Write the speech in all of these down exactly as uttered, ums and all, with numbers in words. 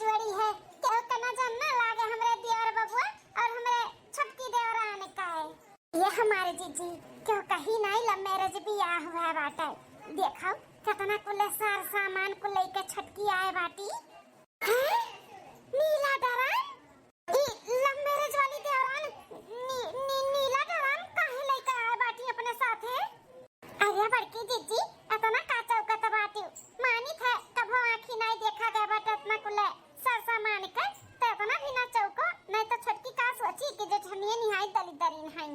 बड़ी है, केहू के नजर ना लागे हमरे देवर बबुआ और हमरे छोटकी देवरान का है। ये हमारे जीजी, केहू कहीं नहीं love marriage बियाह हुआ बाटे। देखो, कितना कुल सार सामान कुल लेके छोटकी आए बाटी। हैं? नीला ड्रम? ई love marriage वाली देवरान नी-, नी-, नीला ड्रम काहे लेके आए बाटी अपने साथे? अरे बड़की जीजी, इतना का चौकत बाटी? मानित है, कभो आँखी नाई देखा गया बाटे इतना कुल सर सामान के, तो इतना भी ना चौको, नहीं तो छोटकी का सोची कि जेठनिया निहाई दलिद्दरिन हई।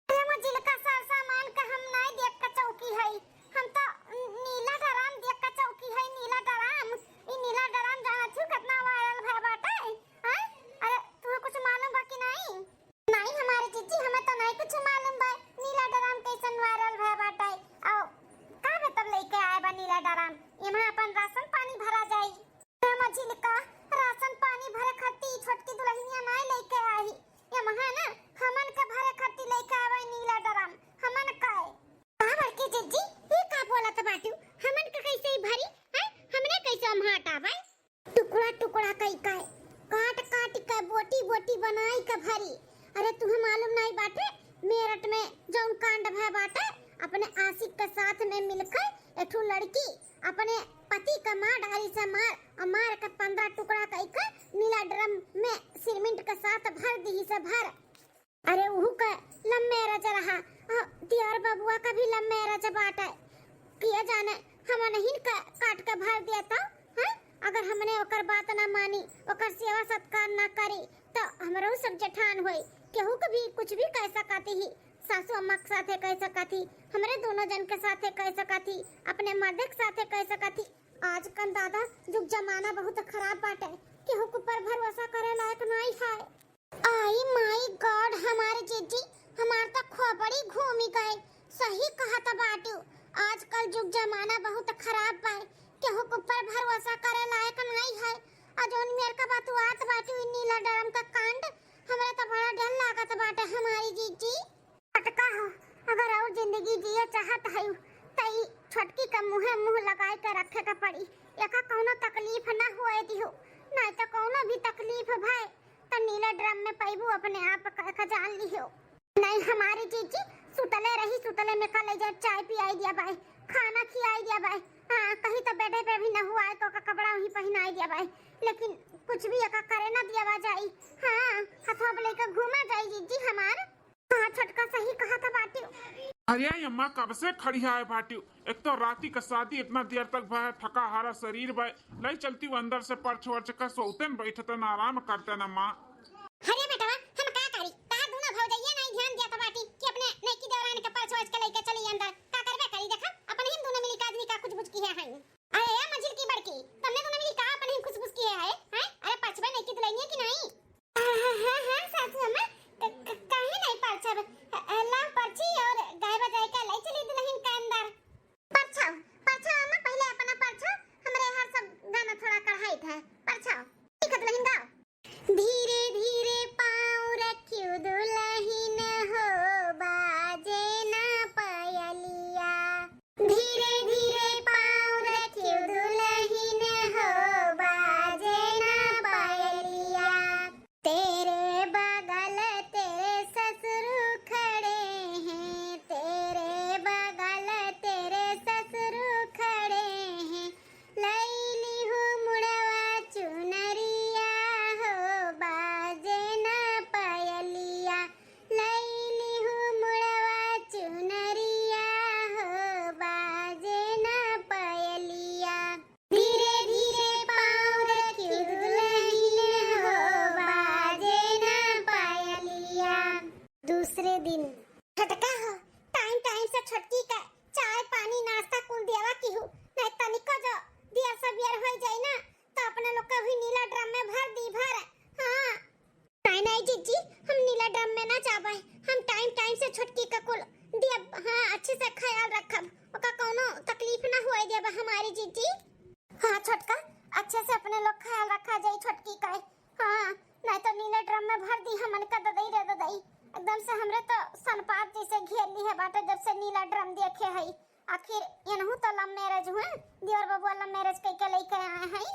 अरे मझिलका, सर सामान का हम नाई देख के चौकी हई, हम तो नीला ड्रम देख के चौकी हई, नीला ड्रम। ई नीला ड्रम जानत हूँ कितना viral भय बाटे, हैं? अरे तुम्हें कुछ मालूम बा कि नहीं? नहीं हमारे जीजी, हमें तो नहीं कुछ मालूम बा, नीला ड्रम कैसन viral भय बाटे। आओ, का मतलब लेके आए बा नीला ड्रम? एमा अपन राशन पानी भरा जाई। ए मझिलका, राशन पानी भरे खातिर छोटकी दुल्हनिया नाई लेके आई। एमा है ना, हमन के भरे खातिर लेके आवे नीला ड्रम, हमन का। का बड़की जीजी, ई का बोलत बाटू? हमन के कैसे ही भरी? हैं? हमने कैसे हम हटावे? टुकड़ा टुकड़ा कई के, काट काट के, बोटी बोटी बनाई के भरी। अरे तुम्हें मालूम नहीं बाटे, मेरठ में जौन कांड भय बाटे, अपने आशिक के साथ में मिलके एक ठो लड़की अपने पति का मार डारी से मार, और मार के पन्द्रह टुकड़ा कई के नीला ड्रम में सीमेंट के साथ भर दी से भर। अरे उहू का love marriage रहा, आ, दियर बबुआ का भी love marriage बाटे। किया जाने हमनहिन का काट के भर दिया तो, हैं? अगर हमने ओकर बात ना मानी, ओकर सेवा सत्कार ना करी, तो हमरो सब जेठान होई। केहू के भी कुछ भी कह सकती ही, सासू अम्मा के साथे कह सकती, हमरे दोनों जन के साथे कह सकती, अपने मर्दे के साथे कह सकती। आजकल दादा जुग जमाना बहुत खराब बाटे, केहू के ऊपर भरोसा करे लायक नहीं है। आई माई गॉड, हमारे जीजी, हमार त खोपड़ी घूमी गए। सही कहत बाटू, आजकल जुग जमाना बहुत खराब बा, केहू के ऊपर भरोसा करे लायक नहीं है। आ जौन मेर का बतुआत बाटू ई नीला ड्रम का कांड, हमरा त बड़ा डर लागत बाटे हमारी जीजी। छोटका हो, अगर और जिंदगी जिए चाहत हयू, त ई छोटकी के मुँहे मुँह लगाए के रखे के पड़ी। एका कौनो तकलीफ ना होए दिहू, नहीं त कौनो भी तकलीफ भय, त नीला ड्रम में पैबू अपने आप क-, का जान लिहो। नहीं हमारी जीजी, सुतले रही, सुतले में का ले जाए, चाय पियाई दिया बाय, खाना खियाई दिया बाय। हाँ, कहीं तो बेडे पे भी न हुआ है, तो का कपड़ा वहीं पहनाई दिया बाय, लेकिन कुछ भी एका करे ना दिया बा जाई। हाँ, हथवा पे लेके घूमा जाई जीजी हमार। हाँ, छोटका सही कहत बाट्यू। अरे अम्मा, कब से खड़ियाए बाट्यू? एक तो राती का शादी, इतना देर तक भय, थका हारा शरीर बा। लई चलती हूँ अंदर से पर्च वर्च का, सोतन बैठतन, आराम करतन अम्मा। अरे बेटवा, हम का करी? तहार दूनो भौजइया नाई ध्यान दिया बाटी कि अपने नईकी देवरान के पर्च वर्च के लेके चली अंदर। का करबे करी? देखा, अपने ही दूनो मिली का आदमी का कुछ बुझ की है, हैं? अरे ए मझिल की बड़की, तमने दूनो मिली का अपने ही खुशबुश की है, हैं? अरे पर्चबे नईकी दुलहिनिया की नाई? हाँ, हाँ, हाँ, सासू अम्मा, क-, क-, काहे नहीं परछब? अ, अ, लाओ परछी और गाय बजाय के ले चली दुलहिन के अंदर। परछाओ, परछाओ अम्मा, पहिले अपना परछाओ, हमरे हर सब गाना थोड़ा कढ़ाई था। परछाओ। ठीक है दुलहिन गाओ। धीरे धीरे पाँव रखियो दुलहिन हो, बाजे ना पायलिया। धीरे धीरे पाँव रखियो दुलहिन हो, बाजे ना पायलिया। तेरे बगल तेरे ससुर खड़े हैं, तेरे बगल तेरे ससुर खड़े हैं। लैली हो मुड़वा चुनरिया हो, बाजे ना पायलिया। लैली हूँ मुड़वा चुनरिया हो, बाजे ना पायलिया। धीरे धीरे पाँव रखियो दुलहिन हो, बाजे ना पायलिया। दूसरे दिन। छोटका हो, टाइम टाइम से छोटकी का चाय पानी नाश्ता कुल देवा किहू, नहीं तनिको जो दियर सबियर होई जाई ना, तो अपने लोग के हुई नीला ड्रम में भर दी भर। हाँ। नाई, नाई जीजी, हम नीला ड्रम में ना जाबे, हम टाइम टाइम से छोटकी का कुल दिया, हाँ, अच्छे से ख्याल रखब, ओका कौनो तकलीफ ना होए देबा हमारी जीजी। हाँ छोटका, अच्छे से अपने लोग ख्याल रखा जाई छोटकी का। हाँ, नहीं तो नीला ड्रम में भर दी हमन का ददई रे ददई, एकदम से हमरे तो सनपात जैसे घेर ली है बाटे जब से नीला ड्रम देखे हई। आखिर एनहू तो लव मैरिज हुए, दियोर बबुआ लव मैरिज कइके लइके आए हई।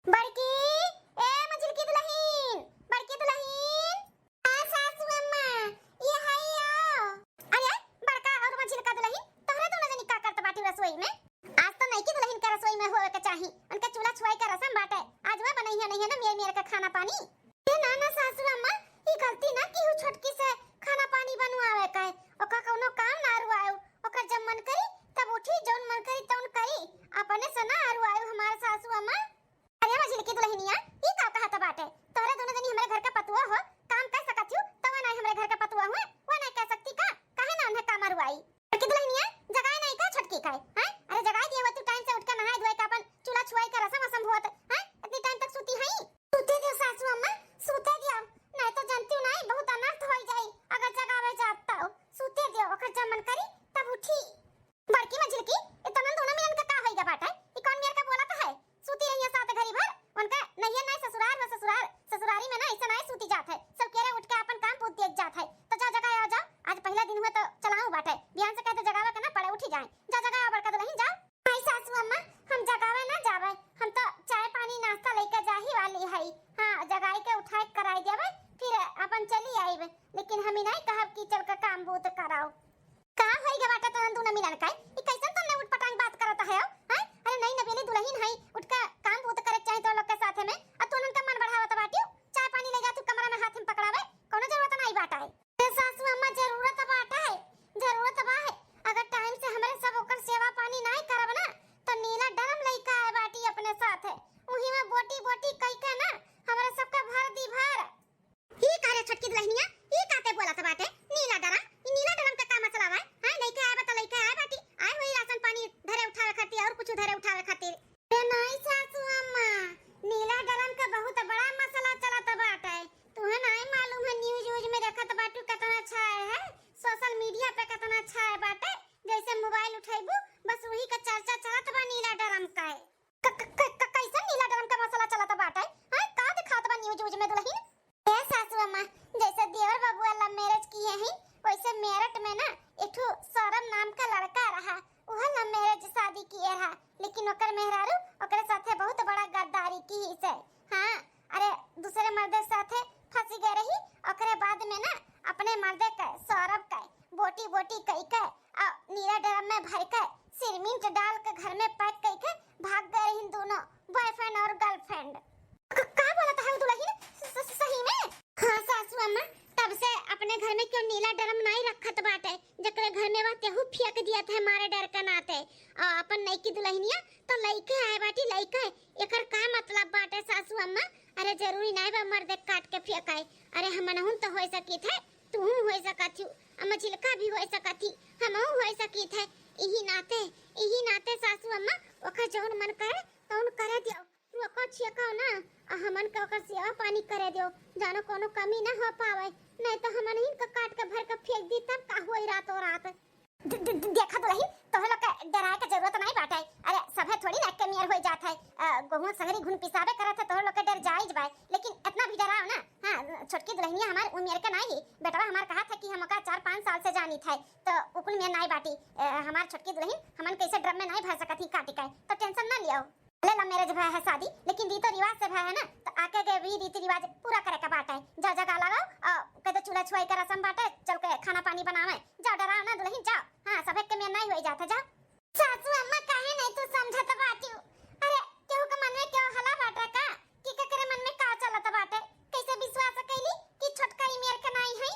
बड़की, बाटे, आज वह बनइहे नहीं है ना मेर मेर का खाना पानी। ए ना ना सासू अम्मा, ई गलती ना की हूँ छोटकी से खाना पानी बनवावे का है। ओका कौनो काम ना रुआयो, ओकर जब मन करी तब उठी, जौन मन करी तौन करी, अपने से ना रुआयो हमार सासू अम्मा। अरे मझिलकी दुलहिनिया, ई का कहत बाटे? तोहरे दोनों जनी हमरे घर का पतुआ हो, काम कर सकत हूँ, तो वो नाई हमरे घर का पतुआ हुए, वो नाई कह सकती का? काहे ना उन्हें काम अरुआई? बड़की दुलहिनिया, जगाए नाई का छोटकी का है, हैं? अरे जगाए दिए वो तू टाइम से उठ के नहाए धोए के अपन चूल्हा छुआई के रसम वसम होत, हैं? इतनी टाइम तक सूती हई? सूते दियो सासू अम्मा, सूते दियो, नाई तो जानती हूँ नाई बहुत अनर्थ होई जाई, अगर जगावे जाब तो। सूते दियो, ओकर जब मन करी तब उठी। बड़की मझिलकी, इतना दोनों मिलन का का होई गा बाटे? ई कौन मेर का बोलत है? सूती रहिया सात घड़ी भर, उनका नैहर नाई ससुरार व ससुरार, ससुरारी में ना ऐसे नाई सूती जात है। सब केरे उठ के अपन काम पूत देख जात है। तो जा जगाए आओ जाओ, आज पहला दिन हुआ तो चलाऊ बाटे। बिहान से कहते जगावे के ना पड़े, उठी जाए। जा जगाए आओ बड़का दुलहिन जाओ। नहीं सासू अम्मा, हम जगावे ना जावे, हम तो चाय पानी नाश्ता लेके जाही वाली है। हाँ, जगाई के उठाए कराई देवे, फिर अपन चली आईबे, लेकिन हम ही नहीं कहब कि चल के काम बूत कराओ। का होई गे बाटे तोहन दूनो मिलन का? ई कैसन तोहने उटपटांग बात करत है हो? हैं? अरे नई नवेली दुलहिन है, उठ के काम बूत करे के चाही तो लोग के साथे में। आ तोहन का मन बढ़ावत बाटियो? चाय पानी ले जा तू कमरा में हाथ में पकड़ावे, कोनो जरूरत नाई बाटे। ए सासू अम्मा जरूरत बाटे, जरूरत बा है। अगर टाइम से हमरे सब ओकर सेवा पानी नाई करब ना तो नीला डरम लइका आए बाटी अपने साथे। उही में बोटी बोटी कई के ना हमरे सबका भर दी भर। ई का रे छोटकी दुलहिनिया, ई काते बोलत बाटे? नीला डरम, ई नीला डरम के का मसला बा? हाँ, लइके आए बा त लइके आए बाटी, आए होई राशन पानी धरे उठावे खातिर और कुछ धरे उठावे खातिर। ए नाई सासू अम्मा, नीला डरम के बहुत बड़ा मसला चलत बाटे। तुहे नाई मालूम है, न्यूज व्यूज में देखत बाटू कितना छाए है, सोशल मीडिया पे कितना छाए बाटे। जैसे मोबाइल उठैबू बस वही का चर्चा चलत बा नीला डरम का। क-, क-, क-, क-, कैसन नीला डरम का मसला चलत बाटे? हाँ, का दिखात बा न्यूज व्यूज में दुलहिन? ए सासू अम्मा, जैसे देवर बबुआ लव मैरिज किहे ही, वैसे मेरठ में ना एक ठो सौरभ नाम का लड़का रहा, वह लव मैरिज शादी किहे रहा, लेकिन ओकर मेहरारू ओकरे साथे बहुत बड़ा गद्दारी किहिस है। हाँ, अरे दूसरे मर्दे साथे फंसी गए रही, ओकरे बाद में ना अपने मर्दे के सौरभ के बोटी बोटी कई के और नीला ड्रम में भर के सिरमिंट डाल के घर में पैक कई के भाग गए रही दोनों बॉयफ्रेंड और गर्लफ्रेंड। क-, का बोलत है दुलहिन? स-, स-, सही में? हाँ सासू अम्मा, तब से अपने घर में क्यों नीला ड्रम नाई रखत बाटे, जकरे घर में बा तेहू फेंक दियत है मारे डर के नाते। आ अपन नईकी दुलहिनिया तो लइके आए बाटी, लइके। एकर का मतलब बाटे सासू अम्मा? अरे जरूरी नाई बा मर्दे काट के फेंकाए। अरे हमनहुन तो होए सकित है, तुहू होए सकत हू, अम्मा झिलका भी होए सकत ही, हमहू होए सकित है। इही नाते, इही नाते सासू अम्मा ओकर जौन मन करे तौन करे दियो। रोको छियकाओ ना, आ हमन के ओकर सेवा पानी करे दियो, जानो कोनो कमी ना हो पावे, नहीं तो हमनहिन के काट के भर के फेंक दी तब का होई रातों रात। दे-, दे-, दे-, देखा दुलहिन, तोहरे लोग के डराए के जरूरत नहीं बाटे। अरे सभे थोड़ी ना एक्के मेर होई जात है, अ, गहुआ सगरी घुन पिसाबे करत है, तोहरे लोग के डर जायज बाय, लेकिन इतना भी डराओ ना। हाँ, छोटकी दुलहिनिया हमार उमेर के नहीं ही, बेटवा हमार कहा था कि हम ओका चार पाँच साल से जानी था, तो उकुल में नहीं बाटी। अ, हमार छोटकी दुलहिन हमन कैसे ड्रम में नहीं भर सकत ही काटी के, तो टेंशन ना लियो। भले लव मैरिज भया है शादी, लेकिन रीतो रिवाज से भया है ना, तो आके के भी रीति रिवाज पूरा करे के बाटे। जा जगा लगाओ और कहते चूल्हा छुआई का रसम बाटे, चल के खाना पानी बनावे। जाओ डराओ ना दुलहिन, जाओ। हाँ, सभे के मेर नहीं होई जात है, जाओ। सासू अम्मा काहे नहीं तू समझत बाटियो? अरे केहू के मन में क्यों हला बाटे का कि केकरे मन में का चलत बाटे? कैसे विश्वास कैली कि छोटका ई मेर के नहीं है?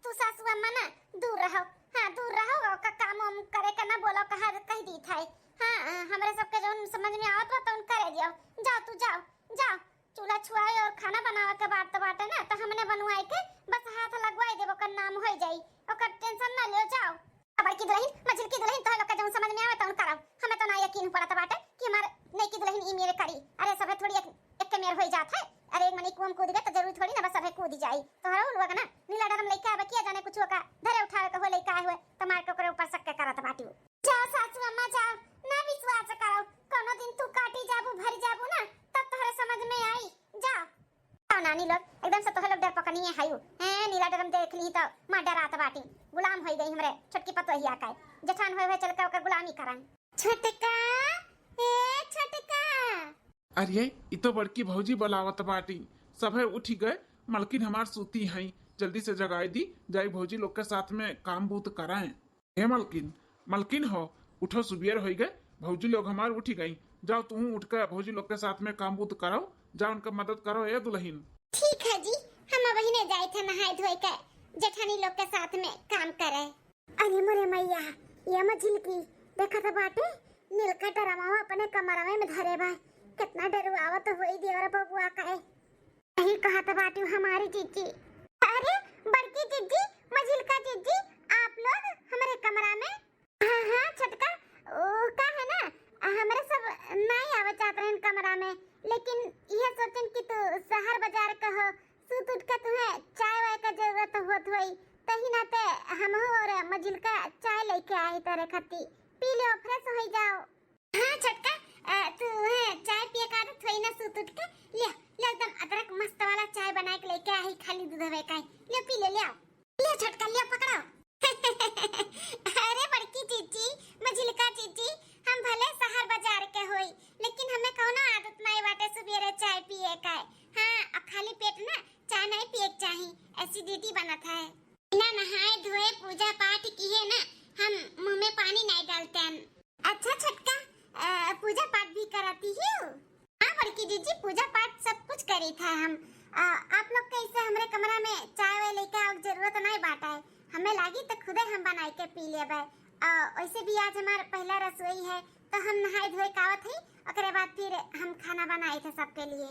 तू सासू अम्मा ना दूर रहो, हाँ दूर रहो, ओका काम वाम करे का ना बोलो, कहा कह दी था। हाँ, हमरे सबके जौन समझ में आवत बा तौन करे दियो। जाओ तू जाओ, जाओ। चूल्हा छुआए और खाना बनावे के बात तो बाटे ना, तो हमने बनवाए के बस हाथ लगवाए देबो, ओकर नाम होई जाई, ओकर टेंशन ना लियो, जाओ। बड़की दुलहिन, मझिलकी दुलहिन, तोहरे लोग के जौन समझ में आवे तौन करो। हमें तो ना यकीन पड़त बाटे कि हमार नईकी दुलहिन ई मेर करी। अरे सभे थोड़ी एक, एक के मेर होई जात है। अरे एक मनी कुआं में कूद गए तो जरूरी थोड़ी ना बस सभे कूद जाई। तोहरो लोग ना नीला डरम लइका आवे किया जाने कुछ का धरे उठावे के हो लइका आए हुए तो मार के ओकरे ऊपर शक के करत बाटियो। जाओ सासू अम्मा जाओ, ना विश्वास करो। कोनो दिन तू काटी जाबू, भर जाबू ना, तब तोहरे समझ में आई। जाओ। आओ नानी लोग, एकदम से तोहे लोग डरपकनिए हायू। हैं, नीला डरम देख ली तो माँ डरात बाटी। गुलाम होई गई हमरे छोटकी पतोहिया का। जेठान होए हुए चल के ओकर गुलामी करन। छोटका, ए छोटका। अरे, ई तो बड़की भौजी बुलावत बाटी। सभे उठी गए, मलकिन हमार सूती हई। जल्दी से जगाई दी, जाई भौजी लोग के साथ में काम बूत कराएं। ए मलकिन, मलकिन हो, उठो, सुबियर होई गए, भौजी लोग हमार उठी गई, जाओ तुहूँ उठ के भौजी लोग के साथ में काम बूत करो, जाओ उनका मदद करो ए दुलहिन। ठीक है जी, हम अबहिने जाइत है नहाए धोए के जेठानी लोग के साथ में काम करे। अरे मोरे मैया, ये मझिलकी देखत बाटे, नीलका डरमावा अपने कमरवे में धरे बा। कितना डरुआवत होई देवर बबुआ का। यही कहत बाटू हमारी जीजी। अरे बड़की जीजी, मझिलका जीजी, आप लोग हमरे कमरा में। हाँ हाँ छोटका, ओ का है ना, हमरे सब नाई आवे चाहत रहन कमरा में, लेकिन यह सोचन कि तू शहर बाजार का हो, सूत उठ के तुम्हें चाय वाय का जरूरत होत होई, तही नाते हमहू और मझिलका चाय लेके आई तारे खाती, पी लो, फ्रेश हो जाओ। हाँ छोटका, अ, तू है चाय पिए का आदत होई ना सूत उठ के, ले, ले एकदम अदरक मस्त वाला चाय बना के लेके आई, खाली दूध हवे का, ले पी ले, ले आओ, ले छोटका, ले पकड़ो। अरे बड़की जीजी, मझिलका जीजी, हम भले शहर बाजार के होई, लेकिन हमें कौनो आदत नहीं बाटे सुबेरे चाय पिए का। हाँ, अब खाली पेट ना चाय नहीं पिए के चाही, एसिडिटी बनत है। बिना नहाए धोए पूजा पाठ किए ना हम मुंह में पानी नहीं डालते हैं। अच्छा छोटका, अ, पूजा पाठ भी कराती हो? हाँ बड़की जीजी, पूजा पाठ सब कुछ करी था हम। अ, आप लोग के इसे हमरे कमरा में चाय वाय लेके आओ जरूरत नहीं बाटा है, हमें लागी तो खुदे हम बनाई के पी लेबे। अ, वैसे भी आज हमार पहला रसोई है, तो हम नहाए धोए के आवत ही, ओकरे बाद फिर हम खाना बनाई थे सबके लिए।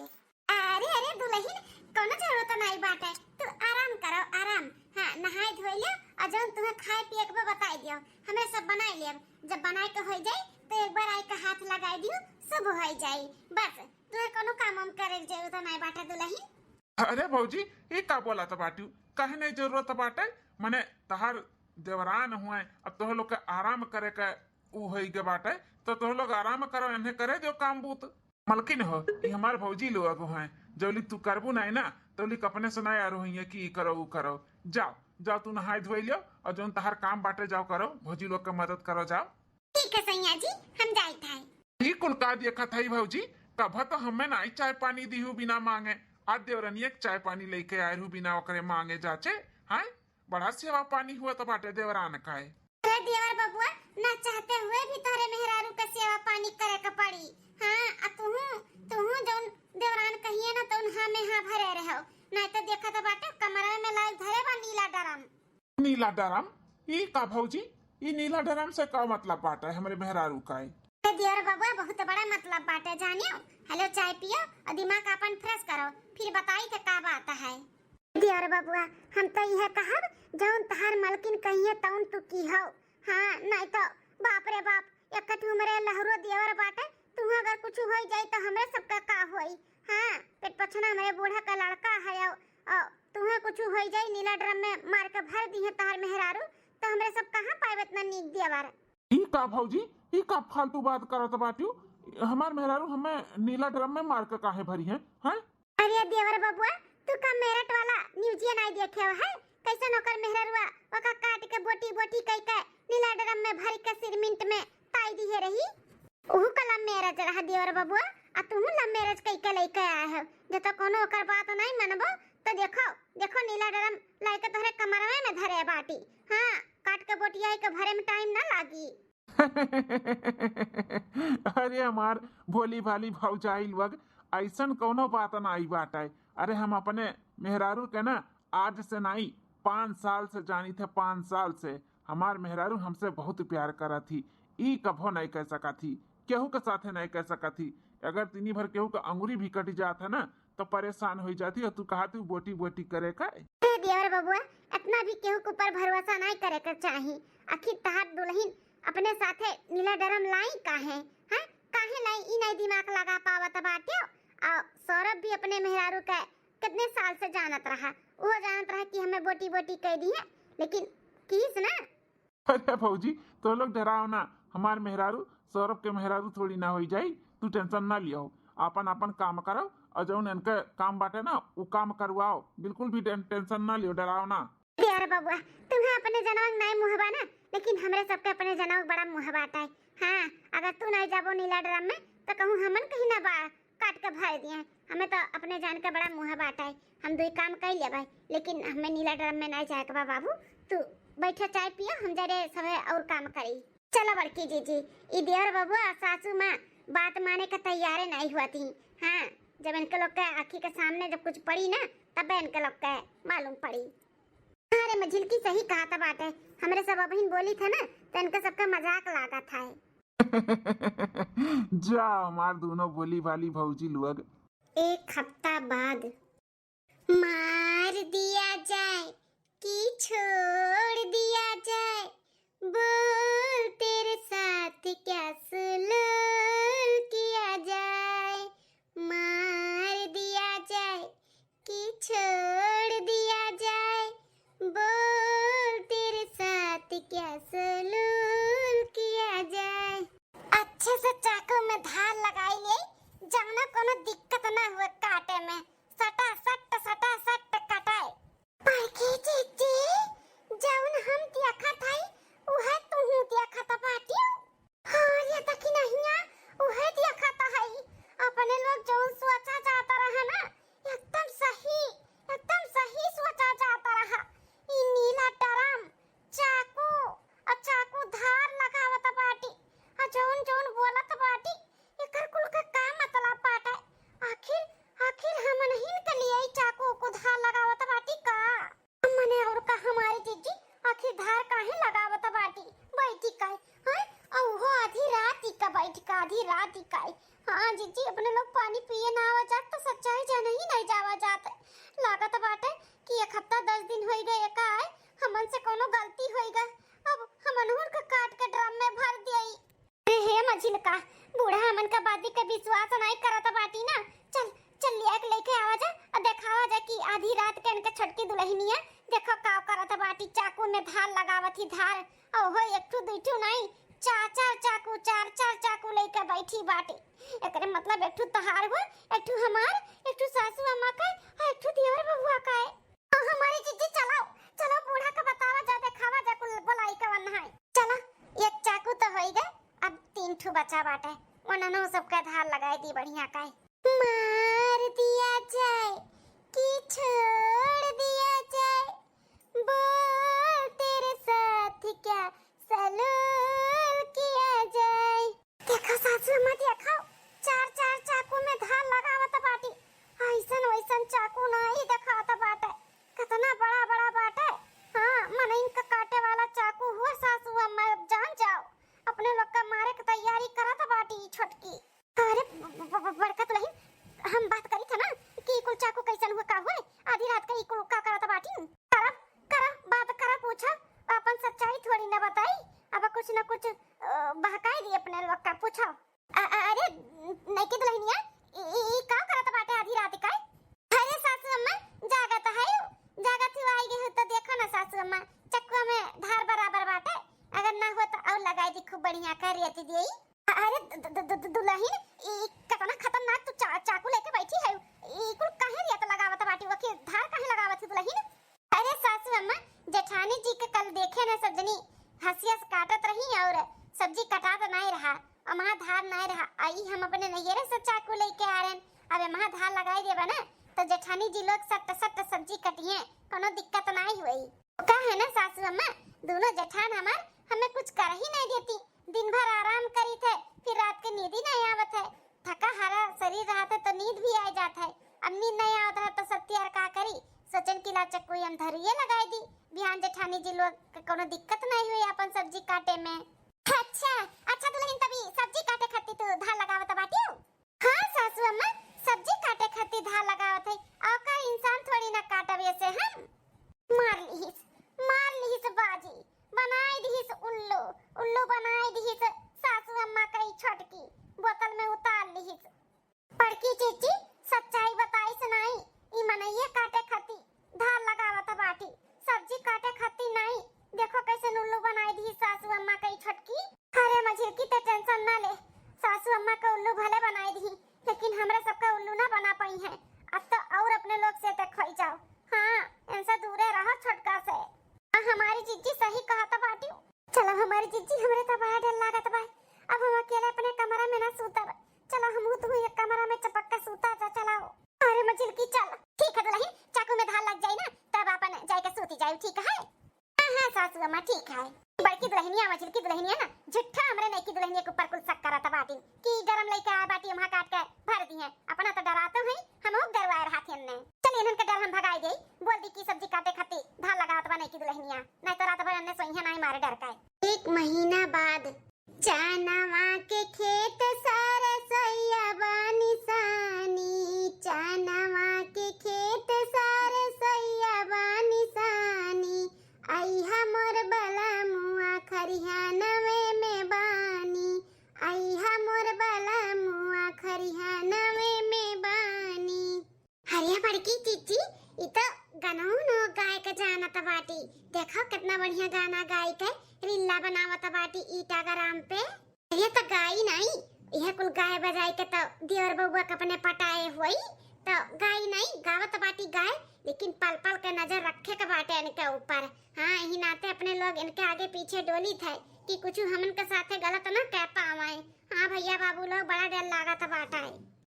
अरे अरे दुलहिन, कौनो जरूरत नहीं बाटे, तू आराम करो आराम। हाँ, नहाए धोए ले और जौन तुम्हें खाए पिए के बा बताई दियो, हमरे सब बनाए लेब। जब बनाए के हो जाई तो एक बार आई के हाथ लगाई दियो, सब हो जाई। बस तुम्हें कौनो काम वाम करे के जरूरत नहीं बाटे दुलहिन। अरे भौजी, ई का बोलत बाटू? काहे नहीं जरूरत बाटे? मने तहार देवरान हुए, अब तोह लोग के आराम करे के उ होई गे बाटे, तो तोह लोग आराम करो, इन्हें करे दो काम बूत। मलकिन हो, ई हमार भौजी लोग हैं, जौली तू करबू नहीं ना, तौली अपने से नहीं आरो हुई कि ई करो उ करो। जाओ, जाओ तू नहाए धोए लियो और जौन तहार काम बाटे जाओ करो, भौजी लोग के मदद करो जाओ। ठीक है सैया जी, हम जाइत है। ई कुल का देखत हई भौजी, कभा तो हमें नाई चाय पानी दिहू बिना मांगे, आज देवरनिया के चाय पानी लेके आए रहू बिना ओकरे मांगे जाचे, हैं? बड़ा सेवा पानी हुआ तो बाटे देवरान का है। अरे देवर बबुआ, ना चाहते हुए भी तोहरे मेहरारू के सेवा पानी करे के पड़ी। हाँ, आ तुहू, तुहू जौन देवरान कहिए ना तौन हाँ में हाँ भरे रहो, नहीं तो देखा तो बाटे कमरा में लाल धरे बा नीला डरम। नीला डरम? ई का भौजी? ई नीला डरम से का मतलब बाटे हमरे मेहरारू का है? ए दियर बबुआ, बहुत बड़ा मतलब बाटे जानियो। हेलो, चाय पियो और दिमाग अपन फ्रेश करो, फिर बताई थे का बात है। दियर बबुआ, हम तो यह कहब, जौन तहार मलकिन कहिए तौन तू की हो। हाँ, नहीं तो बाप रे बाप, एक ठू हमरे लहरो देवर बाटे, तुहूँ अगर कुछ हो जाई तो हमरे सबका का होई? हाँ, पेट पछना हमरे बूढ़ा का लड़का है, और, और तुहूँ कुछ हो जाई, नीला ड्रम में मार के भर दी है तहार मेहरारू, तो हमरे सब कहाँ पाएब इतना नीक देवर? ई का भौजी, ई का फालतू बात करत बाटियो? हमार मेहरारू हमें नीला ड्रम में मार के काहे भरी है, हैं? अरे देवर बबुआ, तू का मेरठ वाला न्यूजिया नाई देखे हो है? कैसन ओकर मेहररुआ ओका काट के बोटी बोटी कई के नीला ड्रम में भर के सिरमिंट में ताई दिहे रही। उहू का लव मैरिज रहा देवर बबुआ, आ तुहू लव मैरिज कई के लेके आए हो। जो तो कोनो ओकर बात नाई मनबो, तो देखो, देखो नीला ड्रम लाइके तोहरे कमरवे में धरे बाटी। हाँ, काट के बोटिया के भरे में टाइम ना लागी। अरे हमार भोली भाली भौजाई लोग, ऐसन कौनो बात नाई बाटे। अरे हम अपने मेहरारू के ना आज से नाई, पाँच साल से जानी थे, पाँच साल से हमार मेहरारू हमसे बहुत प्यार करत ही। ई कभो नाई कह सकत ही, केहू के साथे नाई कह सकत ही। अगर तीनी भर केहू के अंगुरी भी कट जात है ना, तो परेशान हो जाती और तू कहा तू बोटी बोटी करे का। ए देवर बबुआ, इतना भी केहू के ऊपर भरोसा नाई करे के चाही। आखिर तहार दुल्हन अपने साथे नीला ड्रम लाई काहे? हाँ, काहे लाई, ई नाई दिमाग लगा पावत बाटे। आ सौरभ भी अपने मेहरारू के कितने साल से जानत रहा, वो जानत रहा कि हमें बोटी बोटी कह दी है, लेकिन किस ना। अरे भौजी, तो लोग डराओ ना, हमार मेहरारू सौरभ के मेहरारू थोड़ी ना होई जाई, तू टेंशन ना लियो, आपन आपन काम करो और जौन इनके काम बाटे ना, वो काम करवाओ, बिल्कुल भी टें-, टेंशन ना लियो, डराओ ना। देवर बबुआ, तुम्हें अपने जनवा के नाई मुँह बा ना, लेकिन हमरे सबके अपने जनवा के बड़ा मुँह बाटे। हाँ, अगर तू नाई जाबो नीला ड्रम में, तो कहूँ हमन कहीं ना बा, काट के भर दिए। हमें तो अपने जान के बड़ा मुँह बाटे, हम दुई काम कर लेबे, लेकिन हमें नीला ड्रम में नाई जाए के बा बाबू। तू बैठो, चाय पियो, हम जा रहे सबे और काम करी। चलो बड़की जीजी, ई देवर बबुआ, सासू माँ बात माने का तैयारे नहीं हुआ थी। हाँ, जब इनके लोग के आँखी के सामने जब कुछ पड़ी ना, तब इनके लोग के मालूम पड़ी। अरे मझिलकी सही कहत बाटे, हमरे सब अबहिन बोली थे ना, तो इनका सबका मजाक लागत है। जा हमार दोनों बोली भाली भौजी लोग। एक हफ्ता बाद। मार दिया जाए कि छोड़ दिया जाए, बोल तेरे साथ क्या सुलूल किया जाए, मार दिया जाए कि छोड़ दिया जाए, बोल तेरे साथ क्या सुलूल किया जाए। अच्छे से चाकू में धार लगाई ले, जाना कोनो दिक्कत ना हुए काटे में। सटा सट, सटा सट कटाए। बड़की जीजी, जौन हम देखत हई, उहे तुहू देखत बाटियो। हाँ, ये देखी नहिया, उहे देखत हई। अपने लोग जौन सोचा जात रहा ना, एकदम सही, एकदम सही सोचा जात रहा। ई नीला ड्रम, चाकू, आ चाकू धार लगावत बाटी, आ जौन जौन बोलत बाटी, एकर कुल का का मतलब बाटे? आखिर, आखिर हमनहिन के लिए ई चाकू उकू धार लगावत बाटी का? मने और का हमारी जीजी, आखिर धार काहे लगावत बाटी? बैठी काहे? हाँ? अउहो आधी रात ई का बैठ का, आधी रात ई का? हाँ जीजी, अपने लोग पानी पिए ना आवा जात तो सच्चाई जाने ही नहीं जावा जात। लागत बाटे कि एक हफ्ता दस दिन होई गए का आए, हमन से कोनो गलती होई गए। अब हमनहुन का काट के ड्रम में भर दियाई। अरे हे मझिलका, बूढ़ा हमन का बाती के विश्वास नाई करत बाटी ना। चल, चल लिया के लेके आवा जा, अ देखावा जा कि आधी रात के इनके छोटकी दुल्हनिया देखो का करत बाटी, चाकू में धार लगावत ही धार। ओहो, एक ठू दुई ठू नाई, चार चार चाकू, चार चार चाकू लेके बैठी बाटी। एकरे मतलब एक ठू तहार हुआ, एक ठू हमार, एक ठू सासू अम्मा का, अ एक ठू देवर बबुआ का है। हमारी जीजी चलाओ, चलो बूढ़ा का बतावा जा, देखावा जा, कुल बोलाई कवन है। चलो, एक चाकू तो होई गए, अब तीन ठू बचा बाटे, उन्होंने सबका धार लगाई दी बढ़िया का है। मार दिया जाए कि छोड़ दिया जाए, बोल तेरे साथ क्या सलूल किया जाए। देखो सासू अम्मा, देखो, चार चार चाकू में धार लगावत बाटी। ऐसन वैसन चाकू नाई देखात बाटे, कितना बड़ा बड़ा बाटे। हाँ, मनइन का काटे वाला चाकू हुआ सासू अम्मा, अब जान जाओ, अपने लोग का मारे के तैयारी करत बाटी ई छोटकी। अरे ब-, ब-, ब-, बड़का दुल्हन, हम बात करी था ना कि ई कुल चाकू कैसन हुआ, का हुआ, आधी रात का ई कुल का करत बाटी? करा, करा, बात करा, पूछा, अपन सच्चाई थोड़ी ना बताई, अब कुछ ना कुछ, अ, बहकाई दी अपने लोग का, पूछो। अ-, अ-, अरे, नइकी दुल्हनिया, ई, ई, ई का करत बाटे आधी रात का? अरे सासू अम्मा, जागत है, जागत ही आई गई हो तो देखो ना सासू अम्मा, चकुआ में धार बराबर बाटे, अगर ना हो तो और लगाई दी खूब बढ़िया का रेत दिए। अरे दु-, दु-, दु-, दु-, दुल्हन, ई कितना खतरनाक तू चा-, चाकू लेके बैठी है, ई कुल काहे रेत लगावत बाटी, वकी धार काहे लगावत है दुल्हन? अरे सासू अम्मा, जेठानी जी के कल देखे न सजनी, हंसिया से काटत रही और सब्जी कटात नाई रहा, अम्मा धार नाई रहा, आई हम अपने नैहरे से चाकू लेके आ रहे हैं, अब अम्मा धार लगाई देबा ना, तो जेठानी जी लोग सट सट सब्जी कटिए, कोनो दिक्कत नाई हुई। का है ना सासू अम्मा, दोनों जेठान हमार हमें कुछ कर ही नहीं देती, दिन भर आराम करी थे, फिर रात के नींद ही नहीं आवत है। थका हारा शरीर रहत है तो नींद भी आ जात है। अब नींद नहीं आवत है तो सत्ती यार का करी, सोचन कि ला चक्कू हम धरिए लगाई दी, बिहान जेठानी जी लोग के कोनो दिक्कत नहीं हुई अपन सब्जी काटे में। अच्छा, अच्छा दुल्हन, तभी सब्जी काटे खातिर तू धार लगावत बाटियो? हाँ सासू अम्मा, सब्जी काटे खातिर धार लगावत है, और का इंसान थोड़ी ना काटब ऐसे हम। मार लिहिस, मार लिहिस बाजी, बनाई दिहिस उल्लू, उल्लू बनाई दिहिस सासू अम्मा कई छोटकी, बोतल में उतार लिहिस। बड़की चीची, सच्चाई बताइस नाई, ई मनइये काटे खाती धार लगावत बाटी, सब्जी काटे खाती नाई। देखो कैसे उल्लू बनाई दिहिस सासू अम्मा कई छोटकी। अरे मझिलकी, ते tension ना ले, सासू अम्मा का उल्लू भले बनाई दिही, लेकिन हमरा सबका उल्लू ना बना पाई है। अब तो और अपने लोग से ते खोई जाओ। हाँ, इनसे दूरे रहो छोटका से। आ, हमारी जीजी सही कहत बाटी। चलो हमारी जीजी, हमरे तो बड़ा डर लागत बा। अब हम अकेले अपने कमरा में ना सूतब। चलो हमहू तू एक कमरा में चपक के सूता जा, चलाओ। अरे मझिलकी चल। ठीक है दुल्हन, चाकू में धार लग जाई ना, तब अपन जाए के सूती जाए, ठीक है? हाँ, हाँ सासू अम्मा, ठीक है। बड़की दुल्हनिया, मझिलकी दुल्हनिया ना, झूठा हमरे नईकी दुल्हनिया के ऊपर कुल शक करत बाटिन कि गरम लई कनौनो गाय के जानत बाटी। देखो कितना बढ़िया गाना गाई के रीला बनावत बाटी Instagram पे। ये तो गाई नहीं, यह कुल गाय बजाई के तो देवर बबुआ के अपने पटाए हुई, तो गाई नहीं, गावत बाटी गाय, लेकिन पल पल के नजर रखे के बाटे इनके ऊपर। हाँ, यही नाते अपने लोग इनके आगे पीछे डोलित है कि कुछ हमन के साथे गलत ना कह पावे। हाँ भैया बाबू लोग, बड़ा डर लागत बाटे।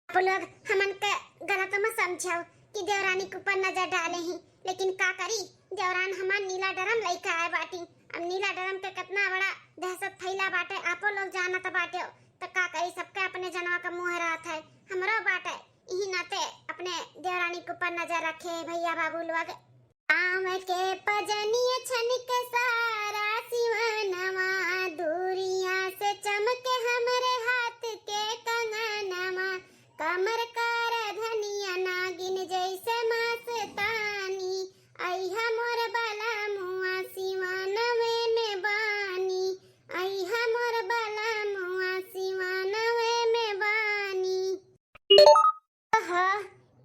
आप लोग हमन के गलत मत समझो कि देवरानी के ऊपर नजर डाले ही, लेकिन का करी, देवरान हमार नीला ड्रम लइके आए बाटी। अब नीला ड्रम के कितना बड़ा दहशत फैला बाटे, आपो लोग जानत बाटे। तो का करी, सबके अपने जनवा का मुँह रहत है, हमरो बाटे। इही नाते अपने देवरानी के ऊपर नजर रखे है भैया बाबू लोग। आम के पजनिया छन के सारा सिवानवा, दूरिया से चमके हमरे हाथ के कंगनवा। कमर कर धनिया नागिन जैसे मस्तानी, अइहा मोर बलमुआ सिवानवे में बानी, अइहा मोर बलमुआ सिवानवे में बानी। ओहो,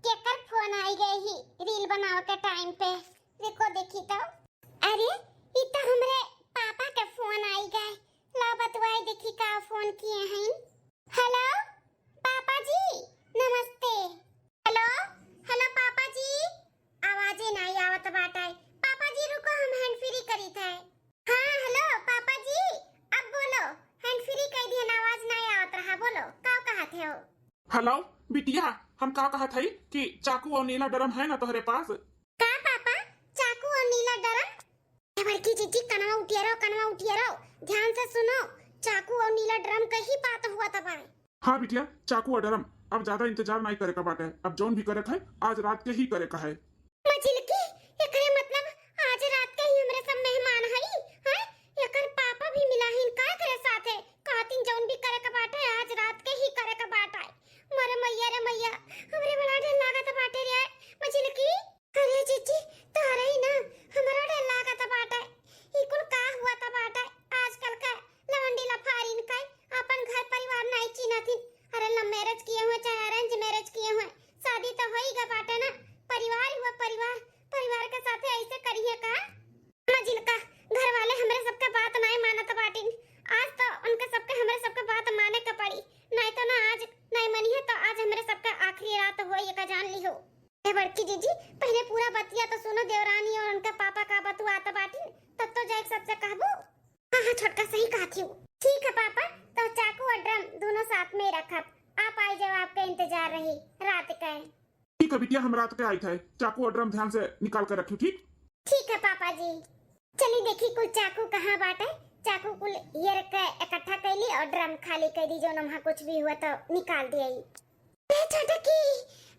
केकर फोन आई गए ही रील बनावे के टाइम पे? रुको देखी तो। अरे, ई तो हमरे पापा के फोन आई गए। ला बतवाई देखी का फोन किए हैं। हेलो पापा जी, नमस्ते। हेलो, हेलो पापा जी, आवाजे नाई आवत बाटे। पापा जी रुको, हम हैंड फ्री करी थे। हाँ हेलो पापा जी, अब बोलो। हैंड फ्री कह दिए ना, आवाज नाई आवत रहा, बोलो का कहत हो? हेलो बिटिया, हम का कहत हई कि चाकू और नीला ड्रम है ना तोहरे पास? का पापा, चाकू और नीला ड्रम? ए बड़की जीजी, कनवा उठिया रहो, कनवा उठिया रहो, ध्यान से सुनो, चाकू और नीला ड्रम के ही बात हुआ तब आए। हाँ बिटिया, चाकू और ड्रम, अब ज्यादा इंतजार नहीं करे का बाटे, अब जौन भी करे का है, आज रात के ही करे का है। मझिलकी, एकरे मतलब आज रात के ही हमरे सब मेहमान हई, हैं? एकर पापा भी मिला ही इनका एकरे साथे, कहतिन जौन भी करे का बाटे, आज रात के ही करे का बाटे। मरे मैया रे मैया, हमरे बड़ा डर लागत बाटे रे, मझिलकी। अरे जीजी, तोहरे ही ना, हमरा डर लागत बाटे। ई कुल का हुआ त बाटे? आजकल का लवंडी लफारिन का अपन घर परिवार नाई चिन्हथिन। अरे love marriage किए हुए चाहे arrange marriage किए हुए, शादी तो होई गा बाटे ना। परिवार हुआ परिवार, परिवार के साथे ऐसे करिए का? मझिलका, घर वाले हमरे सबके बात नाई मानत बाटिन। आज तो उनके सबके, हमरे सबके बात माने के पड़ी, नाई तो ना आज नाई मनिहे तो आज हमरे सबके आखिरी रात होई, एका जान लिहो। ए बड़की जीजी, पहले पूरा बतिया तो सुनो, देवरानी और उनका पापा का बतुआत बाटिन, तब तो जाइके सबसे कहबू। हाँ, हाँ, छोटका सही कहत हिउ। ठीक है पापा, तो चाकू और ड्रम दोनों साथ में रखब, आप आई जाओ, आपका इंतजार रही रात का। ठीक है बिटिया, हम रात के आइत है, चाकू और ड्रम ध्यान से निकाल के रखियो, ठीक? ठीक है पापा जी। चली देखी कुल चाकू कहाँ बाटे, चाकू कुल ये रख के इकट्ठा कैली और ड्रम खाली कर दी, जो नम्हा कुछ भी हुआ तो निकाल दिया। ए छोटकी,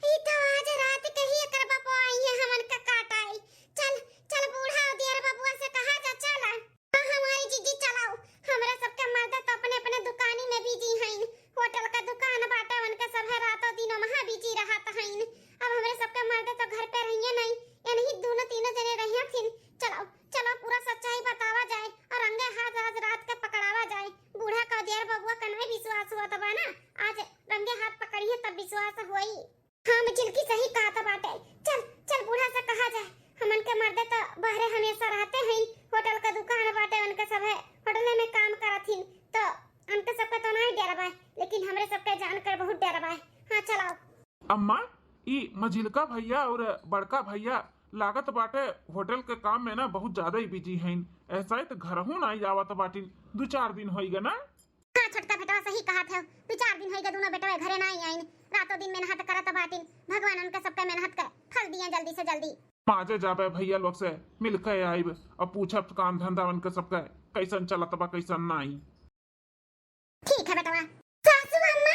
ई तो आज रात के ही एकर बापो आई है, हमन का काट आई। चल, चल बूढ़ा और दियर बबुआ से कहा जा, चल। हाँ, हमारी जीजी चलाओ, हमरा सबके मर्द तो अपने अपने दुकानी में बिजी हईन, होटल का दुकान बाटे, उनके सब है रातों दिनों महा बिजी रहत हईन। अब हमरे सबके मर्द तो घर पे रहिए नहीं, इन्हीं दोनों तीनों जने रहिए फिर। चलाओ, चलो पूरा सच्चाई बतावा जाए और रंगे हाथ आज रात के पकड़ावा जाए। बूढ़ा का दियर बबुआ का नहीं विश्वास हुआ तो बा ना, आज रंगे हाथ पकड़िए तब विश्वास होई। हाँ, मझिलकी सही कहत बाटे। चल, चल बूढ़ा से कहा जाए। हमन के मर्दे तो बहरे हमेशा रहते हैं, होटल का दुकान बाटे उनके सब है, होटले में काम करत हिन, तो उनके सबके तो नहीं डर बा, लेकिन हमरे सबके जान कर बहुत डर बा। हाँ, चलाओ। अम्मा, ई मझिलका भैया और बड़का भैया लागत बाटे होटल के काम में ना बहुत ज्यादा ही बिजी हैं, ऐसा है तो घरहू ना आवत बाटिन, दो चार दिन होई गए ना। हाँ छोटका बेटवा सही कहत है, दो चार दिन होई गए दोनों बेटवा घरे ना आई आइन, रातों दिन मेहनत करत बाटिन, भगवान उनके सबके मेहनत के फल दिए जल्दी से जल्दी। माजे जाबे भैया लोग से मिल के आइब, अब पूछब काम धंधा उनके सबके कैसन चलत बा कैसन नाई। ठीक है बेटवा। सासू अम्मा,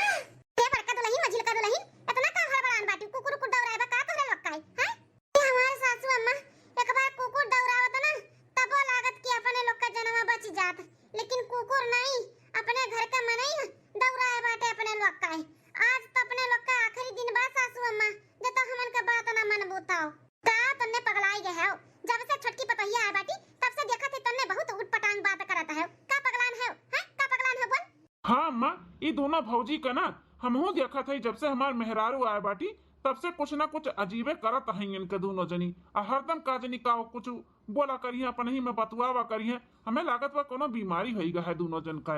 हे बड़का दुलहिन, मझिलका दुलहिन, इतना का हड़बड़ान बाटी? कुकुर उकुर दौड़ाए बा का तोहरे लोग का है, हैं? ए हमार सासू अम्मा, एक बार कुकुर दौड़ावत ना, तबो लागत कि अपने लोग का जनवा बच जात, लेकिन कुकुर नहीं, अपने घर का मनई दौड़ाए बाटे अपने लोग का है। आज तो अपने लोग का आखिरी दिन बा सासू अम्मा, जे तो हमन के बात ना मनबू तो। का तन्ने पगलाई गए हो? जब से छोटकी पतोहिया आए बाटी, तब से देखत ही तन्ने बहुत उटपटांग बात करत हो। का पगलान हो? हैं? का पगलान हो बोल? हाँ अम्मा, ई दोनों भौजी का ना हमहू देखत हई, जब से हमार मेहरारू आए बाटी, तब से कुछ ना कुछ अजीबे करत हैं इनके दूनों जनी। आ हरदम का जनी का कुछ बोला करिहैं, अपनहीं में बतुआवा करिहैं। हमें लागत बा कउनो बीमारी होइगा है दूनों जन का।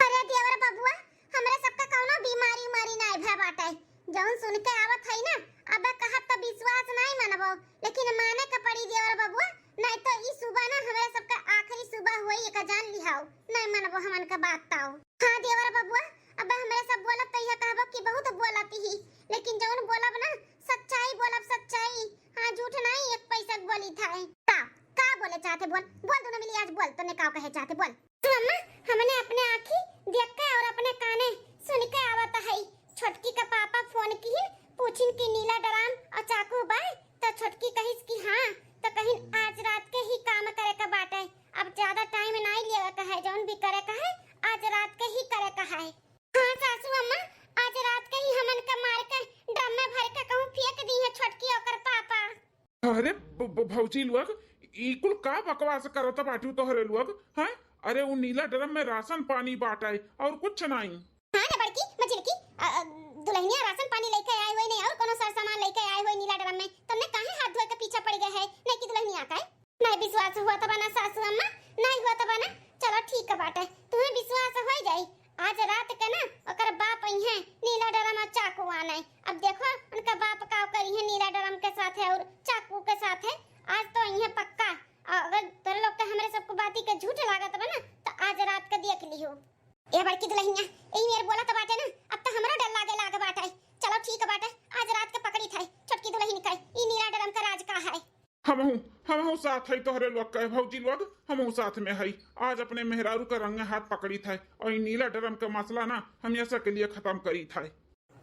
अरे देवर बबुआ, हमरे सबका कउनो बीमारी उमारी नाहीं भय बाटे। जउन सुन के आवत है ना, अबे कहब त विश्वास नाहीं मनबो, लेकिन माने के पड़ी देवर बबुआ, नाहीं तो ई सुबह ना हमरे सबका आखिरी सुबह होई, एका जान लिहाओ, नाहीं मनबो हमन का बात ताओ। हाँ देवर बबुआ, अबे हमरे सब बोलब त यह कहबो कि बहुत बोलत ही, लेकिन जउन बोलब ना, सच्चाई बोलब, सच्चाई। हाँ, झूठ नाहीं, एक पैसा के बोली था। का, का बोले चाहते बोल, बोल दूनों मिली आज बोल, तूने का कहे चाहते बोल। तो अम्मा, हमने अपने आँखी देख के और अपने काने सुन के आवत है। छोटकी का पापा फोन किहिन, पूछिन कि नीला ड्राम और चाकू बा, तो छोटकी कहिस कि हाँ, तो कहिन आज रात के ही काम करे का बाटे, अब ज्यादा टाइम नाहीं लेवे का है, जउन भी करे का है आज रात के ही करे का है। हाँ सासू अम्मा, आज रात के ही हमन का मार के ड्रम में भर के कहूँ फेंक दिहे छोटकी ओकर पापा। अरे ब-, ब-, भौजी लोग, ई कुल का बकवास करत बाटू तोहरे लोग, हैं? अरे उ नीला ड्रम में राशन पानी बाटै और कुछ नाहीं। हाँ ना बड़की, मझिलकी, अ, अ, दुलहिनिया राशन पानी लइके आए होई नाहीं और कउनो सर सामान लइके आए होई नीला ड्रम में, तब ने काहे हाथ धोए के पीछे पड़ गए है, नाहीं कि दुलहिनिया का है? नाहीं विश्वास हुआ तबा ना सासू अम्मा, नाहीं हुआ तबा ना। चलो ठीक बाटे, तुम्हें विश्वास होइ जाई। आज रात के ना ओकर बाप अइहें नीला ड्रम और चाकू आने। अब देखो उनका बाप का करिहें नीला ड्रम के साथे और चाकू के साथे। आज तो अइहें पक्का। और अगर तोरे लोग के हमरे सबको बाती के झूठ लागत बा ना, तो आज रात के देख लिहो। ए बड़की दुलहिनिया, यही मेर बोलत बाटे ना, अब तो हमरो डर लागे लाग बाटे। चलो ठीक बाटे, आज रात के पकड़ी थाई छोटकी दुलहिन का, ई नीला ड्रम का राज का है। हमहू, हमहू साथ है तोहरे लोग के भौजी लोग, हमहू साथ में है। आज अपने मेहरारू का रंगे हाथ पकड़ी थाई और ई नीला ड्रम का मसला ना हमेशा के लिए खत्म करी थाई।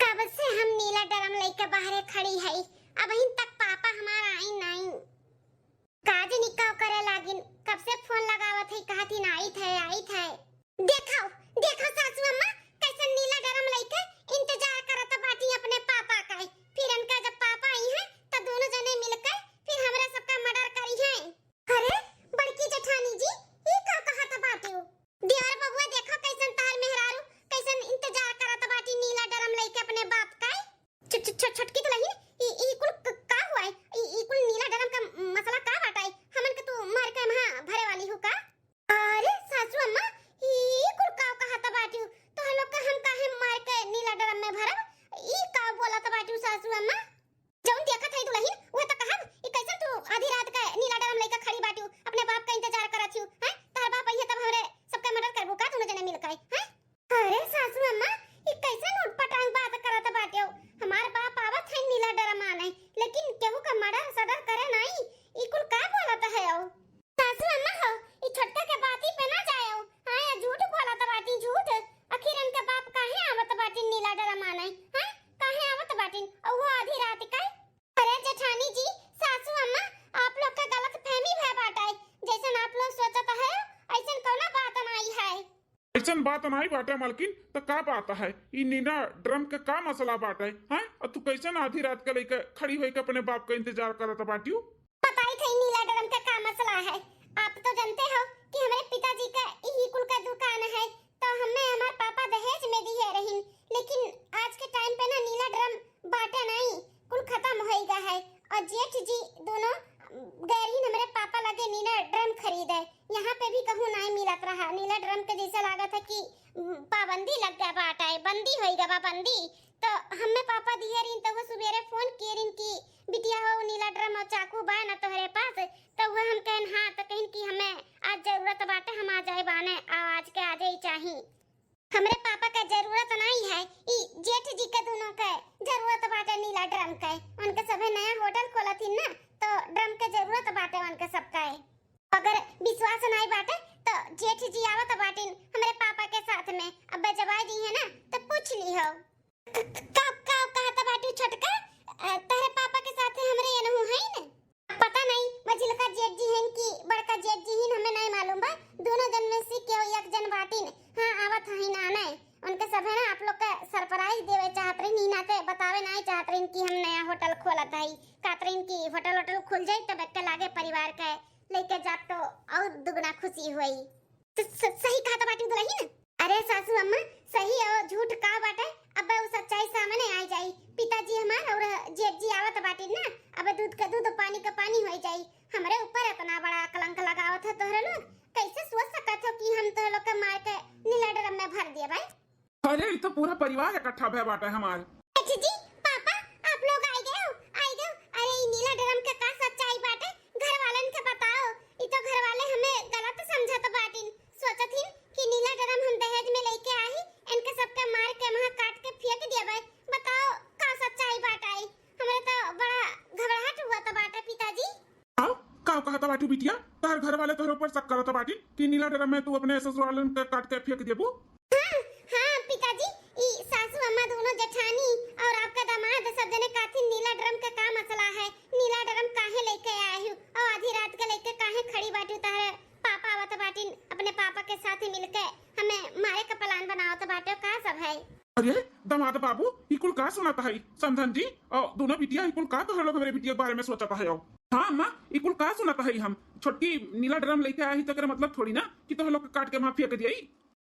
कब से हम नीला ड्रम लइके बाहरे खड़ी है, अबहिन तक पापा हमार आई नाहीं। का जनी का करे लागिन, कब से फोन लगावत है, कहत ही ना आई थे, आई थे। देखो, देखो सासू अम्मा, कैसन नीला ड्रम लइके इंतजार करत बाटी अपने पापा का। फिर इनका जब पापा अइहें, त दोनों जने मिलके फिर हमरा सबका मर्डर करिहें। अरे, बड़की जेठानी जी, ई का कहत बाटियो? देवर बबुआ, देखो कैसन तहार मेहरारू, कैसन इंतजार करत बाटी नीला ड्रम लइके अपने बाप का। छ-, छ-, छ-, छोटकी दुलहिन, ई, ई कुल क-, का हुआ है? ई, ई कुल नीला ड्रम का मसला का बाटा है? हमन के तू मार के वहाँ भरे वाली हो का? अरे सासू अम्मा, ई कुल का कहत बाटियो? तोहर लोग के हम काहे मार के नीला ड्रम में भरब? ई का बोलत बाटियो सासू अम्मा? जउन देखत है दुलहिन, उहे त कहब। ई कैसन तू आधी रात के नीला ड्रम लइके खड़ी बाटियो, अपने बाप का इंतजार करत हियो, हैं? तोहर बाप अइहें तब हमरे सबके मर्डर करबू का दोनों जने मिलके, हैं? अरे सासू अम्मा, ई कैसन उटपटांग बात करत बाटियो? हमार बाप आवत है नीला ड्रम आने, लेकिन केहू का मर्डर सडर करे नाहीं। ई कुल का बोलत है ओ? सासू अम्मा हो, ई छोटका के बाती पे ना जायो। हाँ, या झूठ बोलत बाटी, झूठ। आखिर इनके बाप काहे आवत बाटी नीला ड्रम आने? हाँ, काहे आवत बाटी? और वो आधी रात का? अरे जेठानी जी, सासू अम्मा, आप लोग का गलतफहमी भय बाटे। जैसन आप लोग सोचत है, ऐसन कउनो बात नाहीं है। अइसन बात नाहीं बाटे मलकिन, त का बात है? ई नीला ड्रम के का मसला बाटे, हैं? और तू कैसन आधी रात के लइके खड़ी होइके अपने बाप का इंतजार करत बाटियो? बताई थे नीला ड्रम के का मसला है। आप तो जानते हो कि हमरे पिताजी का यही कुल का दुकान है, तो हमें हमार पापा दहेज में दिए रहिन, लेकिन आज के टाइम पे ना नीला ड्रम बाटे नाहीं, कुल खत्म होइगा है। और जेठ जी दोनों गैरिन हमरे पापा लगे नीला ड्रम खरीदे, यहाँ पे भी कहूँ नाहीं मिलत रहा। नीला ड्रम के जैसे लागत है कि, उम, पाबंदी लग गया बाटे, बंदी होइगा बा बंदी। तो हमें पापा दिए रहिन, तो वो सुबेरे फोन किए रहिन कि बिटिया हो नीला ड्रम और चाकू बा ना तोहरे पास? तो वो हम कहन हाँ, तो कहिन कि हमें आज जरूरत बाटे, हम आ जाए बाने, आ आज के आ जाए चाही। हमरे पापा का जरूरत नाहीं है, ई जेठ जी के दोनों के जरूरत बाटे नीला ड्रम के। उनके सभे नया होटल खोलत हिन ना, तो ड्रम के जरूरत बाटे उनके सबका। अगर विश्वास नाहीं बाटे, तो जेठ जी आवत बाटिन हमरे पापा के साथ में, अब जब आ जइहें ना, तो पूछ लिहो। क-, क-, का, का कहत बाटू छोटका? अ, तोहरे पापा के साथे हमरे एनहू हईन? पता नाहीं, मझिलका जेठ जी हईन कि बड़का जेठ जी हईन, हमें नाहीं मालूम बा। दोनों जन में से केहू एक जन बाटिन। हाँ, आवत हईन आने। उनके सभे ना आप लोग के surprise देवे चाहत रहिन, ई नाते बतावे नाहीं चाहत रहिन कि हम नया होटल खोलत हई। कहत रहिन कि होटल वोटल खुल जाई, तब एक लागे परिवार के लइके जाब तो और दुगना खुशी होई। स-, स-, सही कहत बाटू दुलहिन। अरे सासू अम्मा, सही और झूठ का बाटे, अब उ सच्चाई सामने आ जाई। पिताजी हमार और जेठ जी आवत बाटिन ना, अब दूध के दूध, पानी के पानी हो जाई। हमरे ऊपर इतना बड़ा कलंक लगावत हो तोहरे लोग, कैसे सोच सकत हो कि हम तोहरे लोग के मार के नीला ड्रम में भर दिए भाई? अरे, ई तो पूरा परिवार इकट्ठा भय बाटे हमार। अच्छा जी, पापा, आप लोग आई गए हो, आई गए हो। अरे, ई नीला ड्रम के का सच्चाई बाटे, घर वालन के बताओ। ई तो घर वाले हमें गलत समझत बाटिन, सोचत हिन कि नीला ड्रम हम दहेज में लेके आई, इनके सबके मार के वहाँ काट के फेंक दिया भाई। बताओ, का सच्चाई बाटे? हमरे तो बड़ा घबराहट हुआ तो बाटे पिताजी। आओ, का कहता बाटू बिटिया? तोहर घर वाले तोहरे ऊपर शक करत बाटी कि नीला ड्रम में तू अपने ससुरालन के काट के फेंक देबू? हाँ, हाँ पिताजी, ई सासू अम्मा दोनों जेठानी और आपका दामाद सब जने काथिन नीला ड्रम के का मसला है, नीला ड्रम काहे लेके आए हो और आधी रात के लेके काहे खड़ी बाटू? तोहरे पापा आवत बाटिन, अपने पापा के साथ मिलके हमें मारे का प्लान बनावत बाटे, का सब है? अरे दामाद बाबू, ई कुल का सुनत है समधन जी? और दोनों बिटिया, ई कुल का तोहरे लोग हमरे बिटिया के बारे में सोचत है? हाँ अम्मा, ई कुल का सुनत है हम? छोटकी नीला ड्रम लेके आई तो एकरे मतलब थोड़ी ना कि तोहरे लोग के काट के वहाँ फेंक दिया।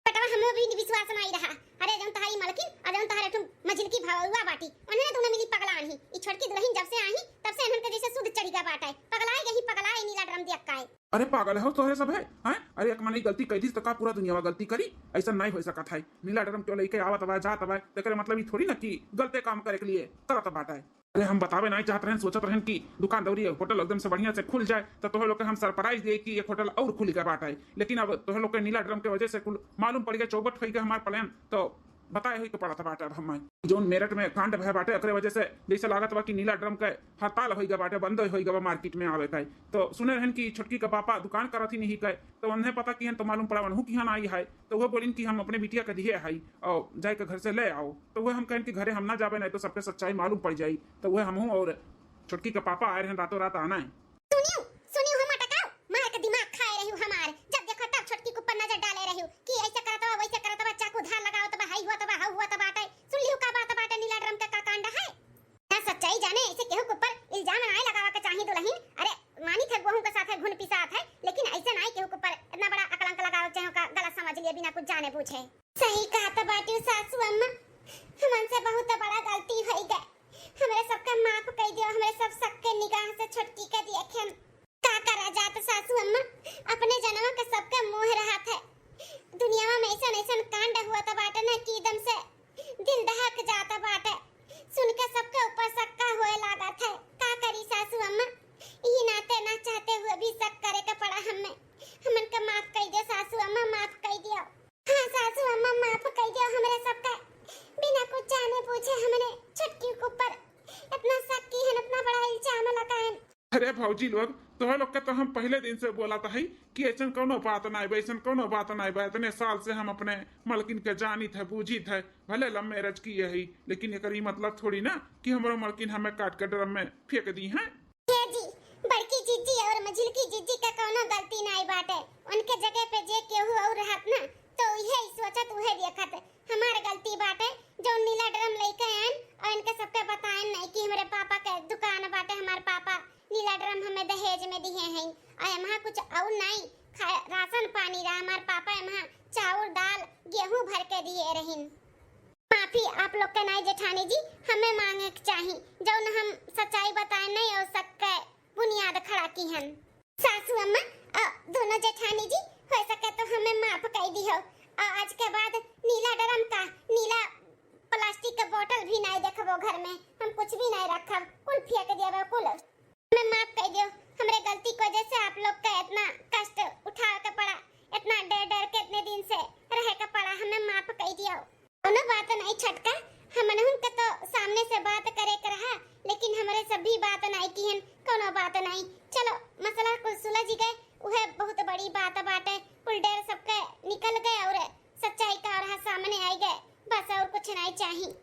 बेटवा, हमो भी विश्वास नहीं रहा। अरे जौन तोहरी मलकिन और जौन तोहरे ठुम मझिलकी भौवा बाटी, उन्हें दोनों मिली पगलान ही। ई छोटकी दुल्हन जब से आई तब से इन्हन के जैसे सुध चढ़ी गा बाटे, पगलाए गई, पगलाए नीला ड्रम देख के। अरे पागल हो तोहरे सब है, हैं? अरे एक मनई गलती कई दिस तो का पूरा दुनियावा गलती करी? ऐसा नहीं हो सकत है। नीला ड्रम क्यों लेके आवत बा, जात बा, तेकरे मतलब ई थोड़ी ना कि गलते काम करे के लिए करत बाटे। अरे हम बतावे नहीं चाहत रहन, सोचत रहन कि दुकान दौरी होटल एकदम से बढ़िया से खुल जाए तो तोहे लोग के हम सरप्राइज दिए कि एक होटल और खुल गया बाटे। लेकिन अब तोहे लोग के नीला ड्रम के वजह से कुल मालूम पड़ गया, चौपट हो गया हमार प्लान। तो बताए हुई के पड़त बाटे अब हमें। जौन मेरठ में कांड भय बाटे, ओकरे वजह से जैसे लागत बा कि नीला ड्रम के हड़ताल होई गए बाटे, बंद होई गए बा मार्केट में आवे का। तो सुने रहन कि छोटकी के पापा दुकान करत ही नहीं कहे, तो उन्हें पता किहन तो मालूम पड़ा उन्हू किहन आई है, तो वो बोलिन कि हम अपने बिटिया के दिए है और जाए के घर से ले आओ। तो वह हम कहन कि घरे हम ना जाबे, नहीं तो सबके सच्चाई मालूम पड़ जाई। तो वह हमहू और छोटकी के पापा आए रहन, रातों रात आना है। सुनियो, सुनियो हो मटकाओ, मार के दिमाग खाए रहियो हमार। जब देखो तब छोटकी के ऊपर नजर डाले रहियो कि ऐसे करत बा, वैसे करत बा, चाकू धार लगावत बा, हाई हुआ त बा, हाउ हुआ त बाटे। सुन लियो का बात बाटे, नीला ड्रम के का कांड है? ना सच्चाई जाने, ऐसे केहू के ऊपर इल्जाम नाय लगावे के चाही दुल्हन। अरे मानित है, गोहूं के साथे घुन पिसात है, लेकिन ऐसे नाय केहू के ऊपर इतना बड़ा अकलंक लगावे के चाही, ओका गलत समझ लिए बिना कुछ जाने बूझे। सही कहत बाटियो सासू अम्मा, हमन से बहुत बड़ा गलती होई गए। हमरे सबके माफ कई दियो, हमरे सब शक के निगाह से छोटकी के देखेन। का करा जात सासू अम्मा, अपने जनवा के सबके मोह रहत है। दुनियावा में ऐसन ऐसन कांड हुआ त बाटे ना कि एकदम से दिल दहक जात बाटे। सुन के सबके ऊपर शक का होए लागत है। का करी सासू अम्मा, ई नाते ना चाहते हुए भी शक करे के पड़ा हमें। हमन के माफ कई दियो सासू अम्मा, माफ कई दियो। हाँ सासू अम्मा, माफ कई दियो हमरे सबके। बिना कुछ जाने बूझे हमने छोटकी के ऊपर इतना शक किहन, इतना बड़ा इल्जाम लगाएन। अरे भौजी लोग, तोहे लोग के तो हम पहले दिन से बोलत हई कि ऐसन कौनो बात नाय बा, ऐसन कौनो बात नाय बा। इतने साल से हम अपने मलकिन के जानित है, बूझित है, भले लव मैरिज किए हई, लेकिन एकर ई मतलब थोड़ी ना कि हमरो मलकिन हमें काट के ड्रम में फेंक दिहैं। ए जी, बड़की जीजी और मझिलकी जीजी का कौनो गलती नाय बाटे। उनके जगह पे जे केहू और रहत ना, तो इहे सोचत, उहे देखत। हमार गलती बाटे, जौन नीला ड्रम लेके आएन और इनके सबके बताएन नहीं कि हमरे पापा के दुकान बाटे, हमार पापा नीला ड्रम हमें दहेज में दिए हैं। और एम्हा कुछ और नहीं, खा-, राशन पानी रहा, हमार पापा एम्हा चाउर, दाल, गेहूं भर के दिए रहिन। माफी आप लोग के नाई जेठानी जी, हमें मांगे के चाही, जौन हम सच्चाई बताए नहीं और शक के बुनियाद खड़ा किहन। सासू अम्मा, अ, दोनों जेठानी जी, हो सके तो हमें माफ कई दिहो। अ, आज के बाद नीला ड्रम का, नीला प्लास्टिक के बोतल भी नाई देखबो घर में, हम कुछ भी नाई रखब, कुल फेंक देबो कुल। हमें माफ कई दियो, हमरे गलती की वजह से आप लोग का इतना कष्ट उठावे के पड़ा, इतना डर डर के इतने दिन से रहे के पड़ा, हमें माफ कई दियो। कौनो बात नहीं छोटका, हमनहुन के तो सामने से बात करे के रहा, लेकिन हमरे सब भी बात नहीं किहन, कौनो बात नहीं। चलो, मसला कुल सुलझ गए, उहे बहुत बड़ी बात बाटे। कुल डर सबके निकल गए और सच्चाई का रहा सामने आई गए, बस और कुछ नहीं चाही।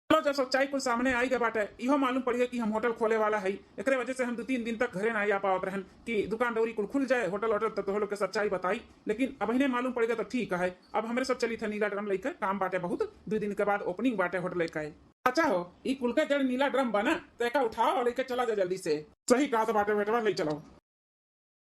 चलो, जब सच्चाई कुल सामने आई गए बाटे, इहो मालूम पड़ गए कि हम होटल खोले वाला हई, एकरे वजह से हम दो तीन दिन तक घरे नहीं आ पावत रहन कि दुकान दौरी कुल खुल जाए, होटल वोटल, तो तोह लोग के सच्चाई बताई। लेकिन अब इन्हें मालूम पड़ गए तो ठीक है। अब हमरे सब चली थे नीला ड्रम लेके, काम बाटे बहुत, दो दिन के बाद ओपनिंग बाटे होटल के। अच्छा हो, ई कुल के जड़ नीला ड्रम बना, तो एका उठाओ और लेके चला जा जल्दी से। सही कहा तो बाटे बेटवा, ले चलो।